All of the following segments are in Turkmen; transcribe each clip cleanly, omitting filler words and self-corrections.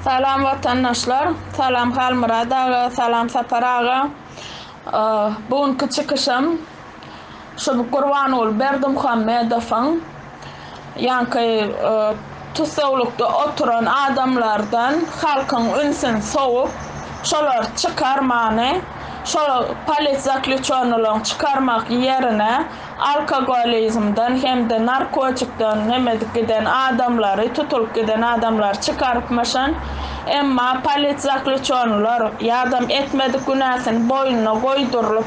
Salam watandaşlar, salam Halmyrat aga, salam Sapar aga. Bu günki çykyşym şu Gurbanguly Berdimuhamedowyň ýaňky tussaglykda oturan adamlardan halkyň ünsüni sowup, şolary çykarmany, şol politzaklýuçonylaryň çykarmak ýerine alkogolizmden hem-de narkotikden neme edip giden adamlary, tutulyp giden adamlary çykarypmyşyn. Emma politzaklýuçonylar ýadam etmedik günäsini boýnuna goýdurylyp,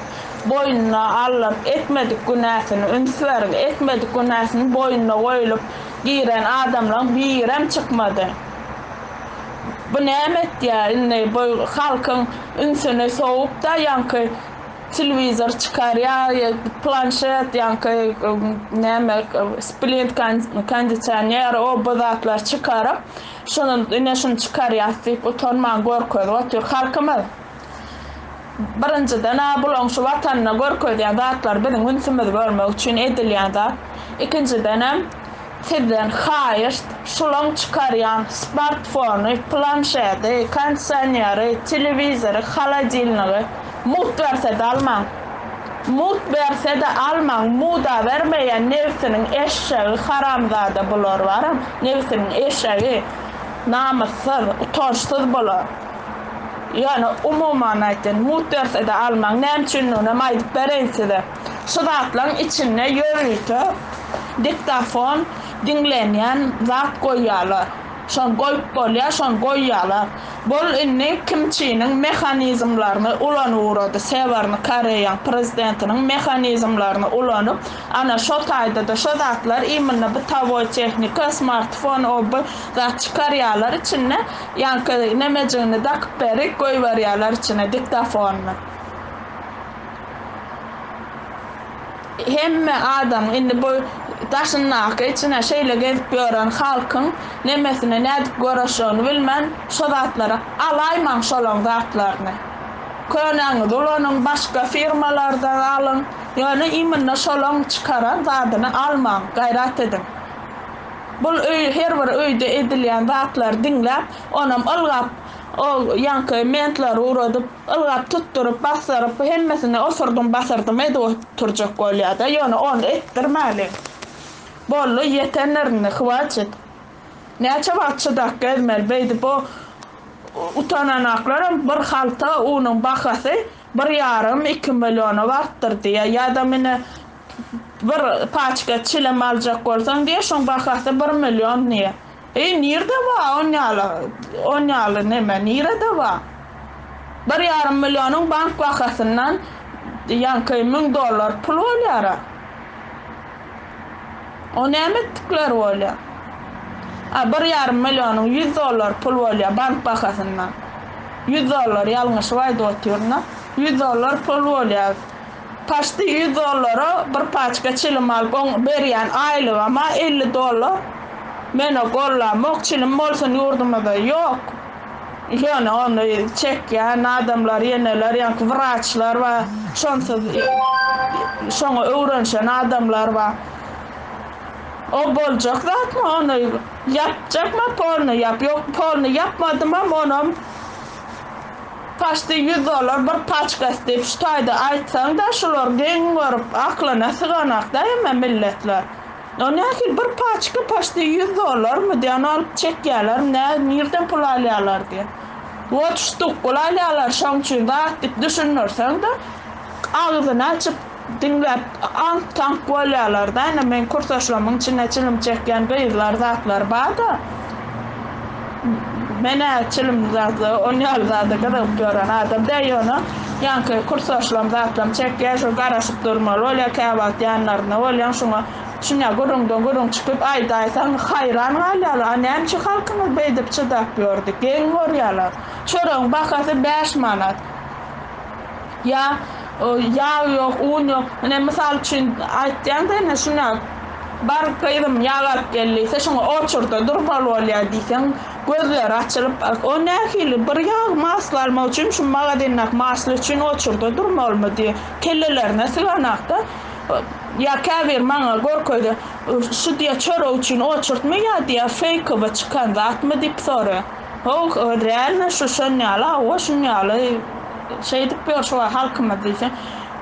boýnuna aldyryp, etmedik günäsini, üns beriň, etmedik günäsini boýnuna goýulyp giren adamlaryň birem çykmady. Bu näme etýär indi bu halkyň ünsüni sowup-da ýaňky telewizor çykarýar, planşet ýaňky näme splint kondisioner o bu zatlar çykaryp şuny ine şuny çykarýas diýip utanman görkezip otyr halkymyz. Birinjiden-ä bulaň şu watanyna görkezýän zatlary biziň ünsümizi bölmek üçin edilýän zat. Ikinjidenem sizden haýyşt şulaň çykarýan smartfony, planşedi, kondisioneri, telewizory, holodilnigi mugt berse-de almaň. Mugt berse-de almaň, muda bermeýän nebsiniň eşegi haramzada bular baram, nebsiniň eşegi, namyssyz, utançsyz bular. Ýöne umuman aýtýan, mugt berse-de almaň. Näme üçinliginem aýdyp bereýin size. Şu zatlaryň içinde ýörite diktofon diňlenýän zat goýýarlar. Şony goýup bolýar, şony goýýarlar. Bul indi Kim Çiniň mehanizmlerini ulanyp ugrady, Sewerny Koreýaň prezidentiniň mehanizmlerini ulanyp, ana şo taýda-da şo zatlar imенно bytawoý tehnika, smartfon o bu zat çykarýarlar içinde. Ýaňky nemejigini dakyp berik goýberýärler içine diktofonyny. Hemme adamyň indi bu daşyndaky içine şeýle gezip ýören halkyň nemesine nädip göreşjegini bilmän şo zatlary alaýmaň şolaň zatlaryny. Könäňizi ulanyň başga firmalardan alyň ýöne imенно şolaň çykaran zadyny almaň gaýrat ediň. Bul öý her bir öýde edilýän zatlary diňläp, onam ylgap o ýaňky mentlary ugradyp, ylgap tutduryp, basdyryp, hemmesini osurdym-basyrdym edip oturjak bolýar-da, ýöne ony etdirmäliň. Boldy, ýetendir indi, hwaçit. Näçe wagt çydap gezmeli beýdip o utananaklaram bir halta unuň bahasy bir ýarym, iki milliona barypdyr diýýär. Ýa-da mine Bir paçka çilim aljak bolsaň diýe şoň bahasy bir million diýe. Eý nirde ba on ýaly on ýaly neme nirede ba. Bir ýarym millionyň bank bahasyndan ýaňky müň dollar pul bolýara. O näme etdikleri bolýa. A bir ýarym millionyň ýüz dollar pul bolýa bank bahasyndan. Ýüz dollar ýalňyşyp aýdyp otyryn-a. Ýüz dollar pul bolýa. Paçti 100 dollara bir paçka çilim alyp oň berýän aýlygama 50 dollar. Menä gollamok çilim bolsun ýurdumyzda ýok. Ýöne ony çekýän adamlar ýeneler ýaňky wraçlar bar şonsuz şoňa öwrenşen adamlar bar. O boljak zatmy ony ýapjakma polny ýap ýok polny ýapmadymam onam Paçti ýüz dollar bir paçkasy diýip şu taýda aýtsaňda şular geň görüp aklyna syganakda hemme milletler. O nähili bir paçka paçti ýüz dollarmy diýen ony alyp çekýäler nä nirden pul alýalar diýen. Wot ştuk pul alýalar şoň üçin zat diýip düşündirseňde agzyny açyp Diňläp aňk-taňk bolýarlar-da, ine meň kursdaşlarymyň içinde çilim çekýän gyzlar zatlar bar-da. Men-ä çilim zatla on ýaly zada gyzygyp ýören adam däl, ýöne ýaňky kursdaşlarym zatlam çekýär, şo garaşyp durmaly bolýar, käwagt ýanlarynda bolýaň, şoňa şunýa gürrüňden gürrüň çykyp aýdaýsaň haýran galýarlar, a näme üçin halkyňyz beýdip çydap ýör diýip geň görýärler. Çöregiň bahasy bäş manat. Ýa ýag ýok, un ýok. Ine, mysal üçin aýtýaň-da ine şuna, Bar gyzym, ýag alyp gel diýse, şoňa oçurda durmaly bolýar diýseň, gözleri açylyp, O nähili, bir ýag masla almak üçin, şu magazindäki masla üçin oçurda durmalymy diýip, kellelerine syganakda. Ýa käbir maňa görkezýär, Şu diýýär, çörek üçin oçurtmy ýa diýýär, feýkowy çykan zatmy diýip soraýar. How, realno şu şon ýaly, hawa şun ýaly şeýdip ýör şu wagt halkymyz diýseň,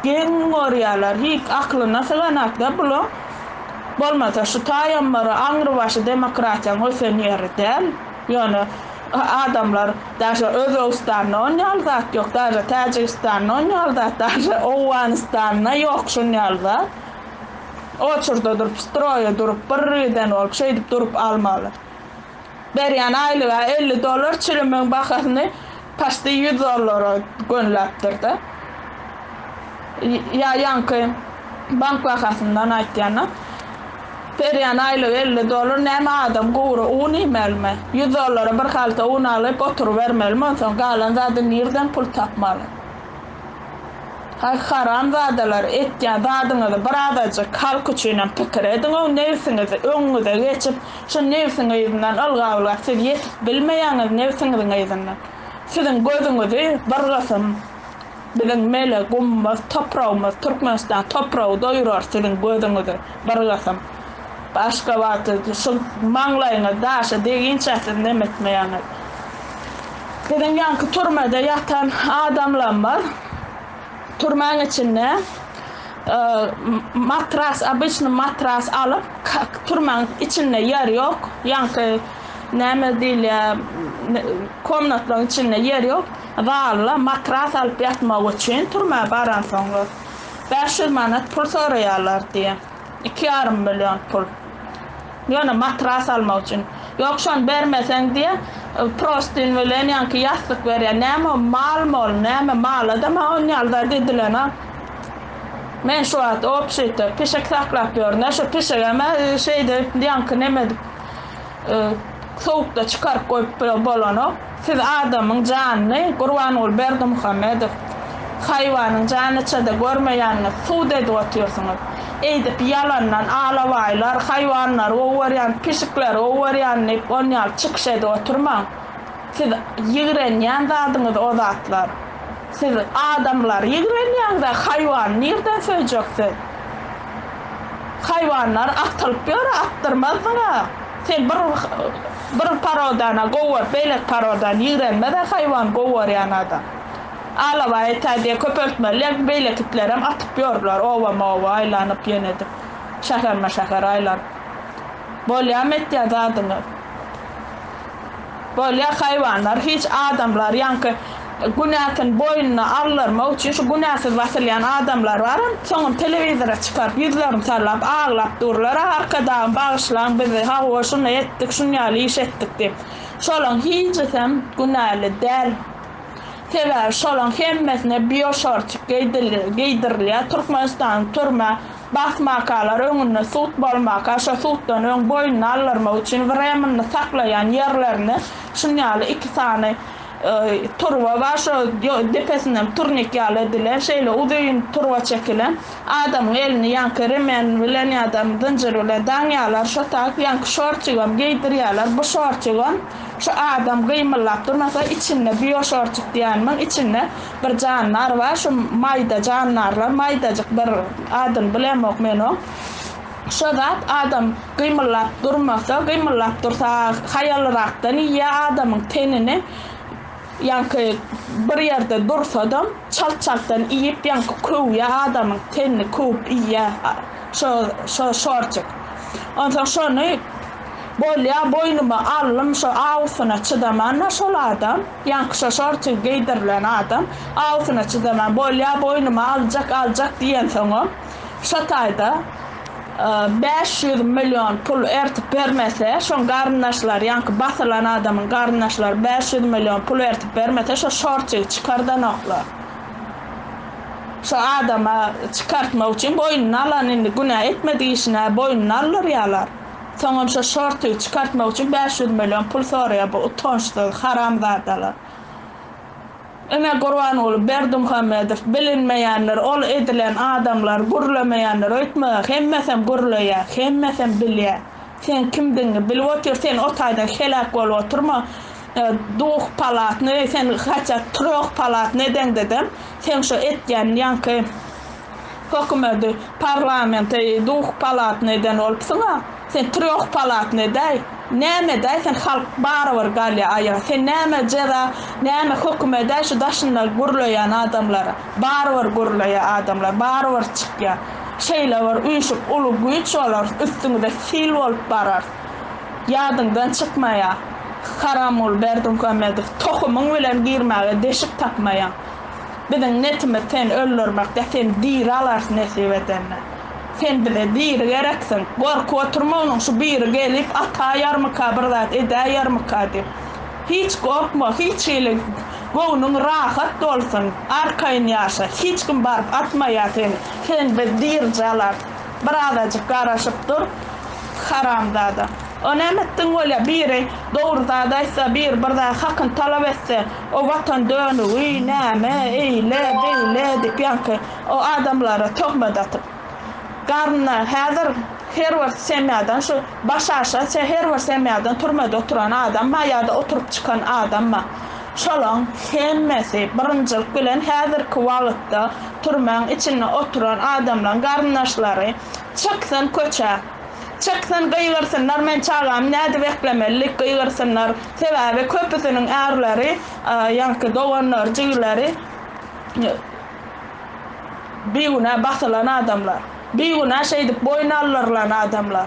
geň görýärler, hiç aklyna syganakda bulaň. Bolmasa şu taýam bir aňrybaşy demokratiýaň ösen ýeri däl. Ýöne adamlar daže Özbegistanda on ýaly zat ýok, daže Täjigistanda on ýaly zat, daže Owganystanda ýok şun ýaly zat. Oçurda durup, stroýa durup, bir giden bolup şeýdip durup almaly. Berýän aýlyga 50 dollar, çilimiň bahasyny paçti 100 dollara gönläpdir-de. Ýa ýaňky bank bahasyndan aýtýan-da. Berýän aýlygy 50 dollar, näme adam gury un iýmelimi? 100 dollara bir halta un alyp oturybermelimi onsoň galan zady nirden pul tapmaly? Haý haramzadalar etýän zadyňyzy bir azajyk halk üçinem pikir ediňow nebsiňizi öňüňize geçip şu nebsiň yzyndan ylgap-ylgap siz ýetip bilmeýäňiz nebsiňiziň yzyndan siziň gözüňizi bir gysym biziň mele gummuz topragymyz Türkmenistan topragy doýurar siziň gözüňizi bir gysym başga wagt şu maňlaýyňyz daşa deginçä siz neme etmeýäňiz. Biziň ýaňky türmede ýatan adamlarymyz türmäň içinde matras, obyçny matras alyp, türmäň içinde ýer ýok, ýaňky näme diýilýär, komnatlaryň içinde ýer ýok, zalda matras alyp ýatmak üçin türmä baransoňlar 500 manat pul soraýarlar diýýär. Iki ýarym million pul. Ýöne matras almak üçin. Ýok şony bermeseň diýýä, prostyn bilen ýaňky ýassyk berýär. Näme o malmy ol, näme mala-da maňa on ýaly zat edilenok. Men şu wagt obşitde pişik saklap ýörün-ä, şo pişigem-ä şeýdip ýaňky neme edip sowukda çykaryp goýup bolanok. Siz adamyň janyny Gurbanguly Berdimuhamedow haýwanyň janyçada görmeýäniňiz sud edip otyrsyňyz. Eýdip ýalandan alabaýlar haýwanlary gowy görýän pişikleri gowy görýän diýip onýaly çykyş edip oturmaň. Siz ýigrenýän zadyňyz o zatlar. Siz adamlary ýigrenýäňizä haýwany nirden söýjek siz. Haýwanlar atylyp ýör-ä atdyrmazdyň-a. Sen bir bir parodana gowy görüp beýleki parodany ýigrenmez-ä haýwan gowy görýän adam. Alabaý etä diýe köpeltmeli ýa beýleki itlerem atyp ýörler obama-oba aýlanyp ýene edip şäherme-şäher aýlanyp. Bolýamy etýän zadyňyz? Bolýa haýwanlar hiç adamlar ýaňky günäsini boýnuna aldyrmak üçin şu günäsiz basylýan adamlar baram soňam telewizora çykaryp ýüzlerini sallap aglap durlar a arkadagym bagyşlaň bizi hawa şuny etdik şun ýaly iş etdik diýip şolaň hiçisem günäli däl sebäbi şolaň hemmesine bioşorçik geýdirilýär türkmenistanyň türmä Basmakalar öňünde sud bolmaka, şo suddan öň boýnuny aldyrmak üçin wremenny saklaýan ýerlerinde şun ýaly iki sany turba bar, şo depesinden turnik ýaly edilen, şeýle uzyn turba çekilen. Adamyň elini ýaňky remen bilen ýa-da zynjyr bilen daňýarlar, şo tak ýaňky şorçigam geýdirýärler. Bu şorçigam şu adam gymyldap durmasa içinde bioşorçik diýenimiň içinde Bir jandar bar şu maýda jandarlar maýdajyk bir adyny bilemok men oň. Şo zat adam gymyldap durmasa gymyldap dursa haýalrakdan iýýä adamyň tenini ýaňky bir ýerde dursadam çalt çaltdan iýip ýaňky köwýä adamyň tenini köwüp iýýä şo şo şorçik. Onsoň şony bolýa boýnuma aldym şo awusyna çydaman-da şol adam. Ýaňky şo şorty geýdirilen adam awusyna çydaman bolýa boýnuma aljak aljak diýensoňam şo taýda 500 million pul ertip bermese şoň garyndaşlary ýaňky basylan adamyň garyndaşlary 500 million pul ertip bermese şo şortygy çykardanoklar. Şo adama çykartmak üçin boýnuna alan indi günä etmedik işine boýnuna aldyrýarlar. Soňam şo şortygy çykartmak üçin 500 million pul soraýar bu utançsyz haramzadalar. Ine Gurbanguly Berdimuhamedow bilinmeýändir ol edilen adamlar gürlemeýändir öýtme hemmesem gürleýär hemmesem bilýär seň kimdigiňi bilip otyr sen o taýdan heläk bolup oturma duh palatny sen hatda tröh palatny edeňdedem seň şo etýän ýaňky Hökümedi, parlamenti duh palatny eden bolupsyň-a. Sen trýoh palatny edäý. Näme edäý sen halk barybir galýa aýaga. Sen näme jeza näme höküm edäý şu daşynda gürleýän adamlara. Barybir gürleýä adamlar barybir çykýa. Şeýle bir üýşüp uly güýç bolarys üstüňize sil bolup bararys. Ýadyňdan çykmaýa Haramgul Berdimuhamedow tohumyň bilen girmäge deşik tapmaýaň. Biziň netimiz seni öldürmekde seni diri alarys nesip edende. Sen bize diri gereksiň. Gorkup oturma onuň şu biri gelip ataýarmyka bir zat edäýermika diýip. Hiç gorkma hiç hili göwnüň rahat bolsun arkaýyn ýaşa hiç kim baryp atmaýar seni. Seni biz dirije alarys. Birazajyk garaşyp dur haramzada. O näme etdiň bolýa biri dogry zat aýtsa biri bir zat hakyny talap etse o watan dönügi näme eýle beýle diýip ýaňky o adamlara töhmet atyp garnyna häzir her bir semýadan şu başaşa her bir semýadan türmede oturan adam bar ýa-da oturyp çykan adam bar şolaň hemmesi birinjilik bilen häzirki wagytda türmäň içinde oturan adamlaň garyndaşlary çyksyn köçä Çyksyn gygyrsynlar men çagamy nädip eklemeli diýip gygyrsynlar. Sebäbi köpüsiniň ärleri ýaňky doganlary jigileri bigünä basylan adamlar. Bigünä şeýdip boýun aldyrylan adamlar.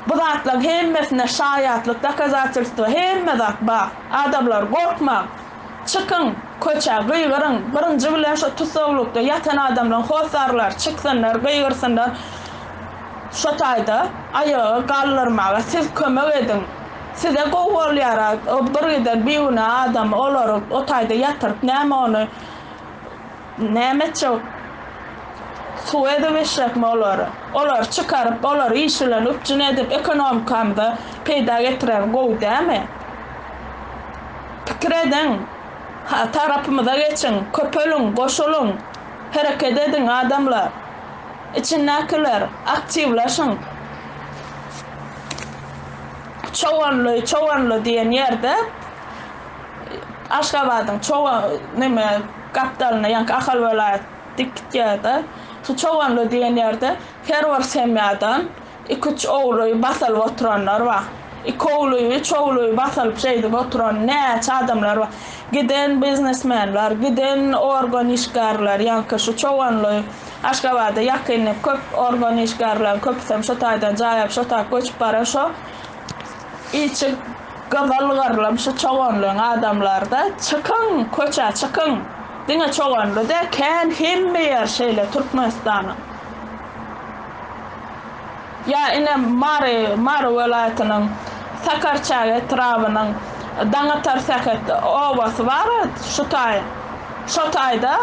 Bu zatlaryň hemmesine şaýatlyk dokazatelstwo hemme zat bar. Adamlar gorkmaň. Çykyň köçä gygyryň. Birinji bilen şo tussaglykda ýatan adamlaryň hossarlary çyksynlar gygyrsynlar. Şo taýda aýaga galdyrmaga siz kömek ediň. Size gowy bolýara o bir giden bigünä adamy olary o taýda ýatyryp näme ony näme etjek suw edip içjekmi olary. Olary çykaryp olary iş bilen üpjün edip ekonomikamyza peýda getiren gowy dämi? Pikir ediň. Tarapymyza geçiň, köpeliň, goşulyň, hereket ediň adamlar. Içindäkiler, aktiwlaşyň! Çoganly, Çoganly diýen ýerde Aşgabadyň Çogan neme gapdalynda, ýaňky Ahal welaýat dik gitýär-de. Şu Çoganly diýen ýerde her bir semýadan Iki-üç ogly basalyp oturanlar bar. Iki ogly, üç ogly basalyp şeýdip oturan näçe adamlar bar. Giden biznesmenler, giden organ işgärler, ýaňky şu Çoganly, Aşgabada ýakyn köp organ işgärleriň köpüsem şo taýdan jaý alyp şo taýa göçüp baran şo içi gyzyl gyrlym şu Çoganlyň adamlary-da çykyň köçä çykyň. Diňe Çoganly däl kän hemme ýer şeýle Türkmenistanyň. Ýa ine Mary, Mary welaýatynyň Sakarçäge etrabynyň Daňatar Sähet obasy bar şu taý. Şo taýda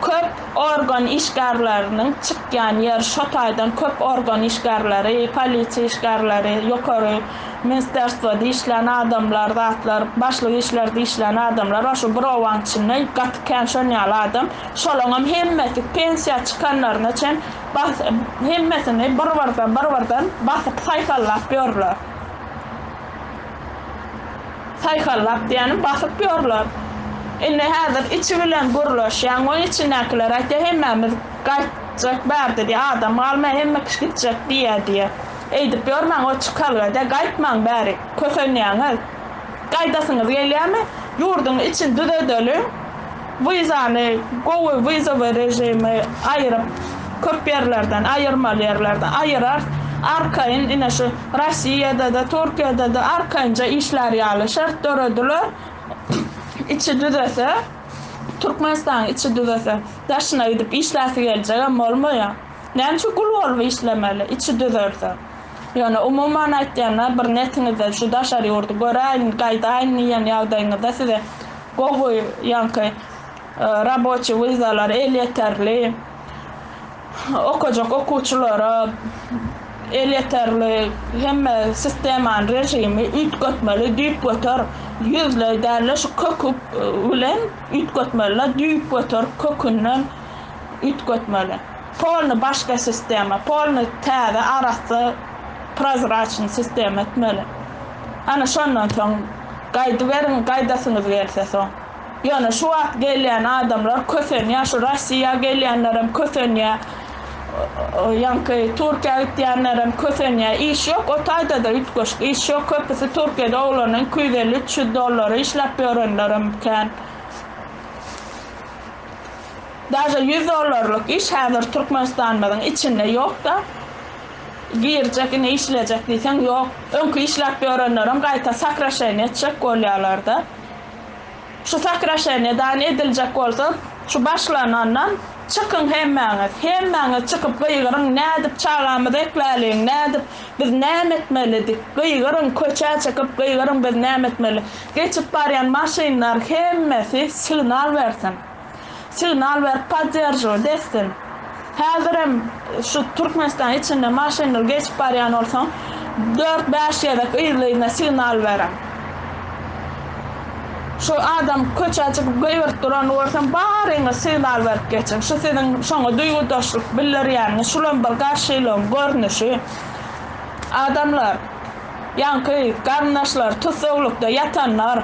köp organ işgärleriniň çykýan ýeri şo taýdan köp organ işgärleri, polisiýa işgärleri, ýokary ministerstwoda işlän adamlar, zatlar, başlyk işlerde işlän adamlar bar şu bir obaň içinde gaty kän şon ýaly adam. Şolaňam hemmesi pensiýa çykanlaryna çen bas hemmesini bir birden bir birden basyp saýhallap ýörler. Saýhallap diýýänim basyp ýörler. Indi häzir içi bilen gürleşýäň we içindäkiler aýtýar hemmämiz gaýtjak bärde diýýär adam galmaýar hemme kişi gitjek diýýär diýýär. Eýdip ýörmäň o çykalga-da gaýtmaň bärik kösenýäňiz. Gaýdasyňyz gelýärmi? Ýurduň içini düzedeliň. Wizany gowy wizowy režimi aýyryp köp ýerlerden aýyrmaly ýerlerden aýyrarys. Arkaýyn ine şu Rossiýada-da Türkiýede-de arkaýynja işlär ýaly şert dörediler. Içi düzese Türkmenistanyň içi düzese daşyna gidip işläsi geljegem bolmaýar. Näme üçin gul bolup işlemeli içi düzelse. Ýöne umuman aýtýanda bir netiňizde şu daşary ýurdy göräýin gaýdaýyn diýen ýagdaýyňyzda size Gowy ýaňky raboçi wizalar elýeterli okajak okuwçylara elýeterli hemme sistemany režimi üýtgetmeli düýpgöter ýüzleý dälde şu köki bilen üýtgetmelide düýpgöter kökünden üýtgetmeli polny başga sistema polny täze arassa prozraçnyý sistema etmeli ana şondan soň Gaýdyberiň gaýdasyňyz gelse soň. Ýöne şu wagt gelýän adamlar kösenýär şu Rossiýa gelýänlerem kösenýär. Ýaňky Türkiýä gitýänlerem kösenýär. Iş ýok, o taýda-da üýtgeşik iş ýok. Köpüsi Türkiýede oglandan 250, 300 dollara işläp ýörenlerem kän. Daže 100 dollarlyk iş häzir Türkmenistanymyzyň içinde ýok-da. Girjek ine işlejek diýseň ýok. Öňki işläp ýörenlerem gaýta sokraşeniýe etjek bolýarlar-da. Şu sokraşeniýe daýyn ediljek bolsa şu başlanandan çykyň hemmäňiz. Hemmäňiz çykyp gygyryň nädip çagamyzy ekläliň nädip biz näme etmelidik gygyryň köçä çykyp gygyryň biz näme etmeli. Geçip barýan maşynlar hemmesi signal bersin. Signal berip podderžiwat etsin. Häzirem şu Türkmenistan içinde maşynlar geçip barýan bolsaň dört-bäş gezek yzly-yzyna signal beren. Şu adam köçä çykyp gygyryp duranyny görsem baryňyz signal berip geçiň. Şu siziň şoňa duýgudaşlyk bildirýäniňiz şulam bir garşylygyň görnüşi. Adamlar ýaňky garyndaşlary tussaglykda ýatanlar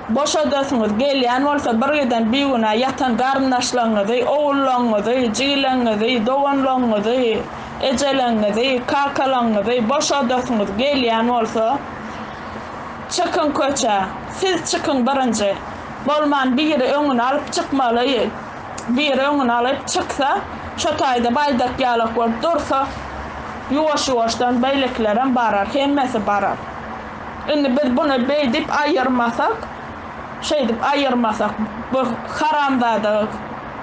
Boşadasyňyz gelýän bolsa bir giden bigünä ýatan garyndaşlaryňyzy, ogullaryňyzy, jigileňňizi, doganlaryňyzy, ejeleňňizi, kakalaňňyzy boşadasyňyz gelýän bolsa çykyň köçä. Siz çykyň birinji. Bolman biri öňüni alyp çykmaly. Biri öňüni alyp çyksa, şo taýda baýdak ýalak bolup dursa, ýuwaş-ýuwaşdan beýlekilerem barar, hemmesi barar. Indi biz buny beýdip aýyrmasak, şeýdip aýyrmasak, bu haramzada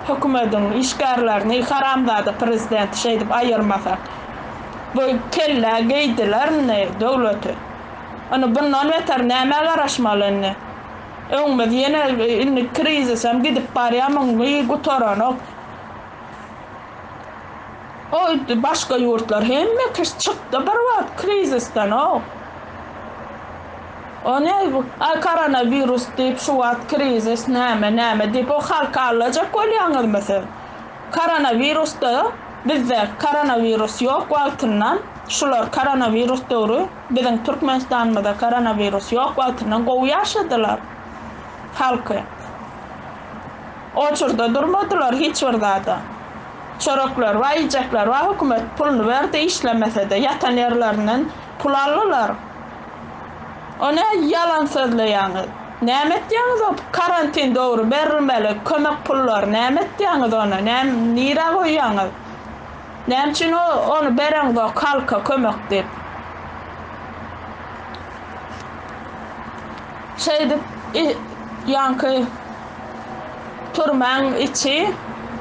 hökümediň işgärlerini, haramzada prezidenti şeýdip aýyrmasak, bu kellä geýdiler indi döwleti. Indi bundan beter nämä garaşmaly indi? Öňümiz ýene indi krizisem gidip barýar, muň gutaranok. Oýdy başga ýurtlar hemme kişi çykdy bir wagt krizisden ow. O ne bu a koronawirus diýip şu wagt krizis näme näme diýip o halky allajak bolýaňyzmy siz? Koronawirusda bizde koronawirus ýok wagtyndan şular koronawirus döwri biziň Türkmenistanymyzda koronawirus ýok wagtyndan gowy ýaşadylar halky. Oçurda durmadylar hiç bir zada. Çörekleri bar, iýjekleri bar, hökümet puluny berdi, işlemese-de ýatan ýerlerinden pul aldylar. O ne ýalan sözleýäňiz? Näme etýäňiz o karantin döwri berilmeli kömek pullary näme etýäňiz ony? Näme nirä goýýaňyz? Näme üçin o ony bereňzok halka kömek diýip? Şeýdip ýaňky Türmäň içi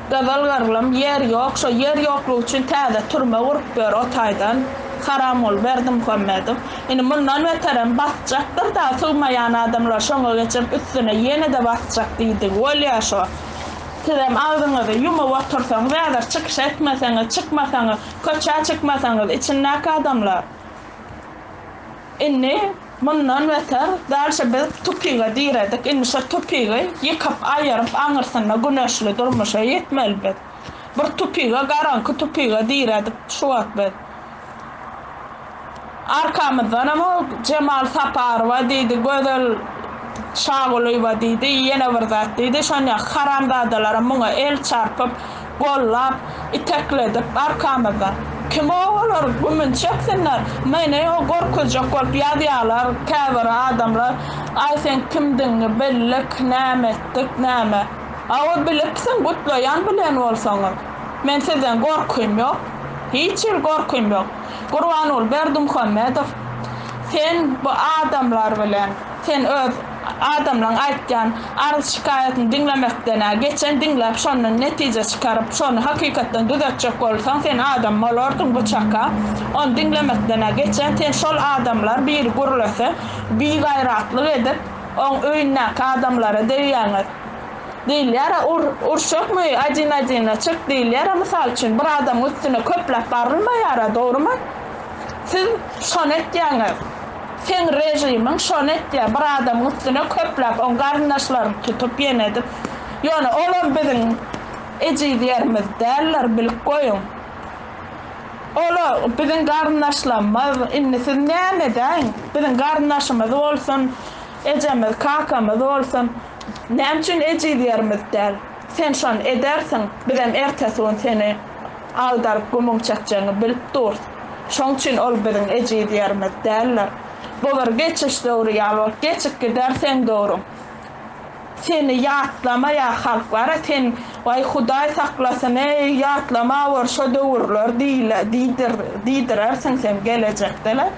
gyzyl gyrlym, ýer ýok, şo ýer ýoklugy üçin täze türme gurup ýör o taýdan Haramguly Berdimuhamedow. Indi mundan beterem basjakdyr-da, sygmaýan adamlar şoňa geçirip üstüne ýene-de basjak diýdigi bolýar şo. Sizem agzyňyzy ýumup otursaňyz häzir çykyş etmeseňiz, çykmasaňyz, köçä çykmasaňyz içindäki adamlar. Indi mundan beter dalşa biz tupige diredik, indi şo tupigi ýykyp aýyryp aňyrsynda güneşli durmuşa ýetmeli biz. Bir tupige garaňky tupige diredik şu wagt biz. Arkamyzdanam o Jemal Saparowa diýdi, Gözel Şagulyýewa diýdi, ýene bir zat diýdi. Şonýa haramzadalaram muňa el çarpyp, gollap, itekledip arkamyzdan. Kim o olar, gümün çeksinler. Meni o gorkuzjak bolup ýazýarlar käbir adamlar, Aý seň kimdigiňi bildik, näme etdik, näme. Hawa bilipsiň, gutlaýan bilen bolsaňyz. Men sizden gorkym ýok. Hiç hili gorkym ýok. Gurbanguly Berdimuhamedow, sen bu adamlar bilen, sen öz adamlaň aýtýan arz-şikaýatyny diňlemekden-ä geçen diňläp şondan netije çykaryp şony hakykatdan düzetjek bolsaň sen adam bolardyň bu çaka. Ony diňlemekden-ä geçen sen şol adamlar biri gürlese bigaýratlyk edip oň öýündäki adamlara degýäňiz. Diýilýär-ä ur urşakmy adin-adine çyk diýilýär-ä mysal üçin bir adamyň üstüne köpläp barylmaýar-a dogrymy? Siz şony etýäňiz. Seň režimiň şony etýär bir adamyň üstüne köpläp oň garyndaşlaryny tutup ýene edip. Ýöne olam biziň ejiz ýerimiz däldir bilip goýuň. Ola biziň garyndaşlarymyz indi siz näme edäýiň biziň garyndaşymyz bolsun ejemiz kakamyz bolsun näme üçin ejiz ýerimiz däl. Sen şony edersiň bizem ertesi gün seni. Agdaryp gümüň çekjegiňi bilip durus. Şoň üçin ol biziň ejiz ýerimiz däldir. Bu bir geçiş döwri ýaly bolup geçip gider seň döwrüň. Seni ýatlamaýar halk bara sen waý hudaý saklasyn eý ýatlamawor şo döwürler diýle diýdir diýdirersiň sen gelejekdele.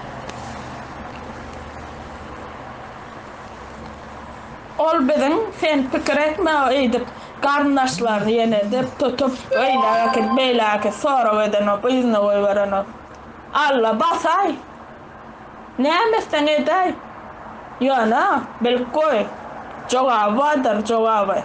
Ol biziň sen pikir etme eýdip garyndaşlaryny ýene edip tutup öýläk äkidip beýläk äkidip sorag edenok yzyna goýberenok. Alla basaý. Näme etseň edäý. Ýöne, bilip goý, jogaby bardyr, jogaby.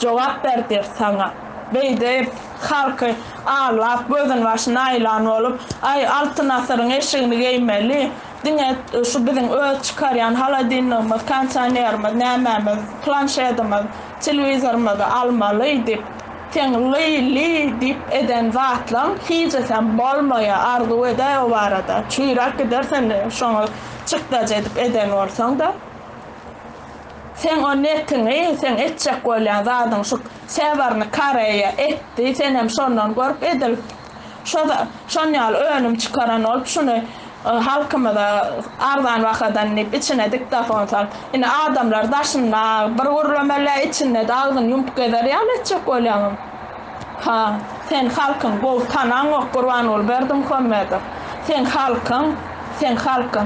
Jogap berdir saňa. Beýdip, halky aldap, gözüni-başyny aýlan bolup, aý, Altyn asyryň eşigini geýmeli, diňe şu biziň öz çykarýan holodilnigimiz, kondisionerimiz, nämämiz, planşetimiz, telewizorymyzy almaly diýip, Seň ly-li diýip eden zatlaň hijesem bolmaýa arzuw edäý o barada çüýräp gider sen şoňa çykdajy edip eden bolsaňda seň o netiňi seň etjek bolýan zadyň şu sewerny koreýa etdi senem şondan görüp edil Şo şon ýaly önüm çykaran bolup şuny halkymyza arzan bahadan diýip içine diktafon salyp indi adamlar daşynda bir gürlemeli içinde-de agzyny ýumup gezer ýaly etjek bolýaňyz. Ha sen halkyň gowy tanaňok Gurbanguly Berdimuhamedow. Seň halkyň seň halkyň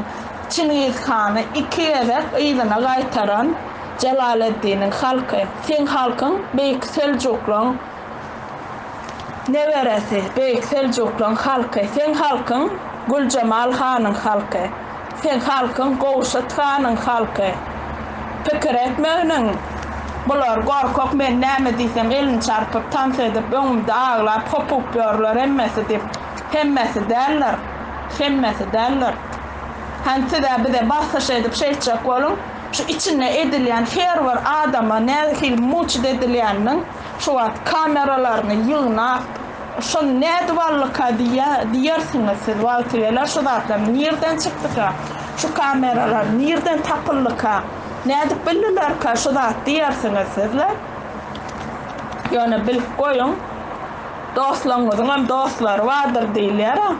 Çingiz hany iki gezek yzyna gaýtaran Jelaleddiniň halky. Seň halkyň Beýik Seljuklaň Neberesi, Beýik Seljuklaň halky, seň halkyň Güljemal hanyň halky, seň halkyň Gowşut hanyň halky. Pikir etmeginiň, bular gorkak men näme diýsem elini çarpyp tans edip öňümde aglap hopup ýörler hemmesi diýip, hemmesi däldir, hemmesi däldir. Hany sizä bize basyş edip şeýtjek boluň, şu içinde edilýän her bir adama nähili muçit edilýäniniň Şu wagt kameralaryny ýygnap, şony nädip aldyka diýýä, diýersiňiz siz wagty geler şu zatlar nirden çykdyka, şu kameralar nirden tapyldyka, nädip bildilerka şu zat diýersiňiz sizler. Ýöne bilip goýuň, dostlaryňyzyňam dostlary bardyr diýilýär-ä.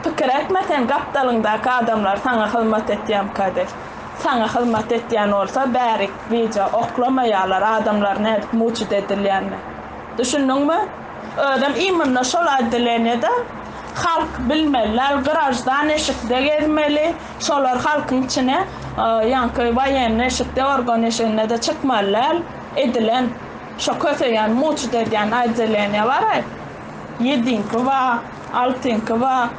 Pikir etme sen gapdalyňdaky adamlar saňa hyzmat etýämka diýip. Saňa hyzmat etýän bolsa bärik wideo oklamaýarlar adamlar nädip muçit edilýänini. Düşündiňmi? Özem imенно şol otdeleniýede halk bilmeli däl graždan eşikde gezmeli şolar halkyň içine ýaňky waýenny eşikde organ eşiginde-de çykmaly däl edilen şo köseýän muçit edýän otdeleniýe baraý ýediňki ba altyňky ba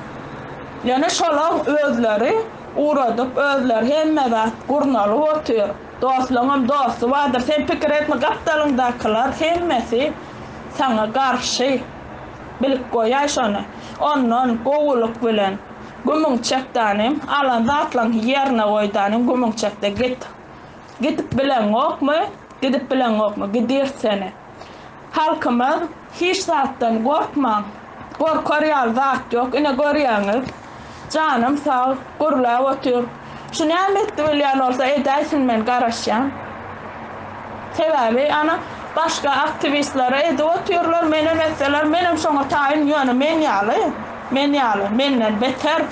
ýöne şolaň özleri Ugradyp özleri hemme zat gurnalyp otyr. Dostlaňam dosty bardyr. Sen pikir etme gapdalyňdakylar hemmesi saňa garşy. Bilip goýaý şony. Ondan gowulyk bilen gümüň çek danym, alan zatlaňy ýerine goý danym gümüň çekde git. Gidip bileňokmy? Gidip bileňokmy? Gidirt seni. Halkymyz hiç zatdan gorkmaň. Gorkar ýaly zat ýok. Ine görýäňiz. Janym sag, gürläp otyr. Şu näme etdi bilýän bolsa edäýsin men garaşýan. Sebäbi ana başga aktiwistlere edip otyrlar, menem etseler menem şoňa taýyn ýöne men ýaly, men ýaly, menden beter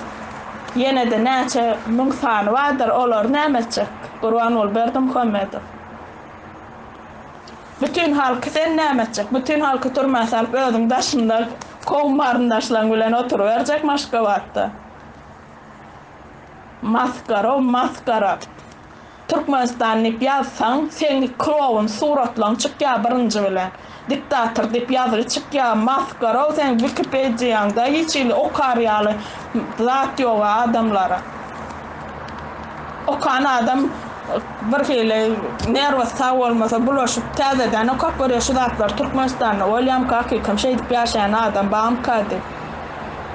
ýene-de näçe müň sany bardyr olary näme etjek Gurbanguly Berdimuhamedow. Bütin halky sen näme etjek? Bütin halky türmä salyp özüň daşynda kowum garyndaşlaň bilen oturyberjekmi Aşgabatda? Masgara masgara. Türkmenistan diýip ýazsaň seň kloun suratlaň çykýar birinji bilen. Diktator diýip ýazgy çykýar. Masgara seň wikipediýaňda hiç hili okar ýaly zat ýoga adamlara. Okan adam birhili nerwasy sag bolmasa bulaşyp täzeden okap görýär şu zatlar Türkmenistanda bolýamyka hakykam şeýdip ýaşaýan adam bamyka diýip.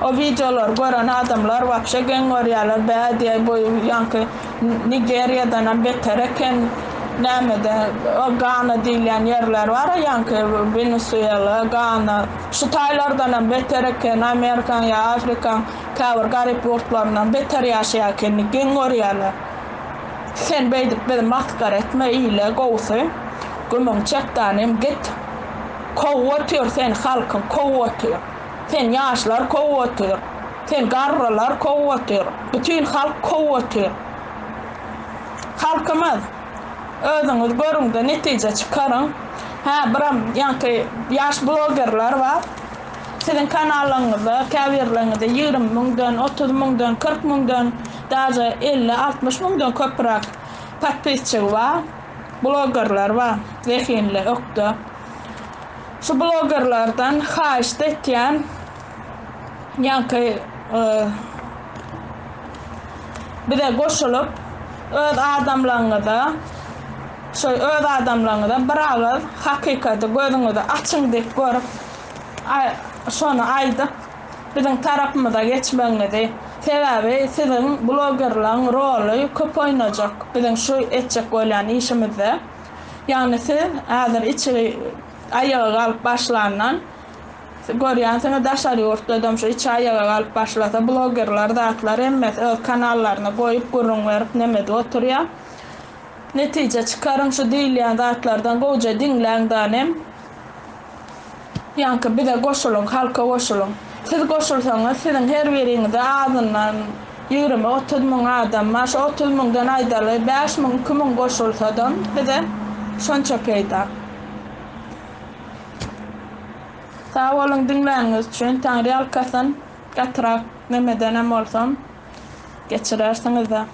O wideolary gören adamlar wapşe geň görýärler bä diýýär bu ýaňky Nigeriýadanam beter eken nämede o Gana diýilýän ýerler bar-a ýaňky Wenesuela, Gana şu taýlardanam beter eken Amerikaň ýa Afrikaň Käbir garyp ýurtlaryndan beter ýaşaýar ekeni geň görýärler. Sen beýdip bizi masgara etme ile gowsy gümüň çekdanym git. Kowup otyr seni halkyň kowup otyr. Seni ýaşlar kowup otyr. Seni garrylar kowup otyr. Bütin halk kowup otyr. Halkymyz, özüňiz görüňde netije çykaryň. Hä, biram ýaňky ýaş blogerler bar. Siziň kanallaryňyzda käbirleriňizde 20 müňden, 30 müňden, 40 müňden, daže 50, 60 müňden köpräk podpisçigi bar. Blogerler bar, zehinli, ökde. Şu blogerlerden haýyşt etýän, ýaňky bize goşulyp, öz adamlaryňyza, şu öz adamlaryňyza bir agyz hakykaty gözüňizi açyň diýip görüp, şony aýdyp, biziň tarapymyza geçmegiňizi. Sebäbi siziň blogerlaň roly köp oýnajak biziň şu etjek bolýan işimizde. Ýagny siz häzir içi aýaga galyp başlandan görýänsiňiz daşary ýurtdadam şu içi aýaga galyp başlasa blogerler zatlar hemmesi öz kanallaryna goýup gürrüň berip neme edip oturýar. Netije çykaryň şu diýilýän zatlardan gowja diňläň danem. Ýaňky bize goşulyň, halka goşulyň. Siz goşulsaňyz, siziň her biriňizde azyndan 20-30 müň adam bar. Şu 30 müňden aýdaly, 5 müň, 2 müň goşulsadam bize şonça peýda. Sag boluň diňläniňiz üçin. Taňryýalkasyn. Gatyrak nemedenem bolsam geçirersiňiz-dä.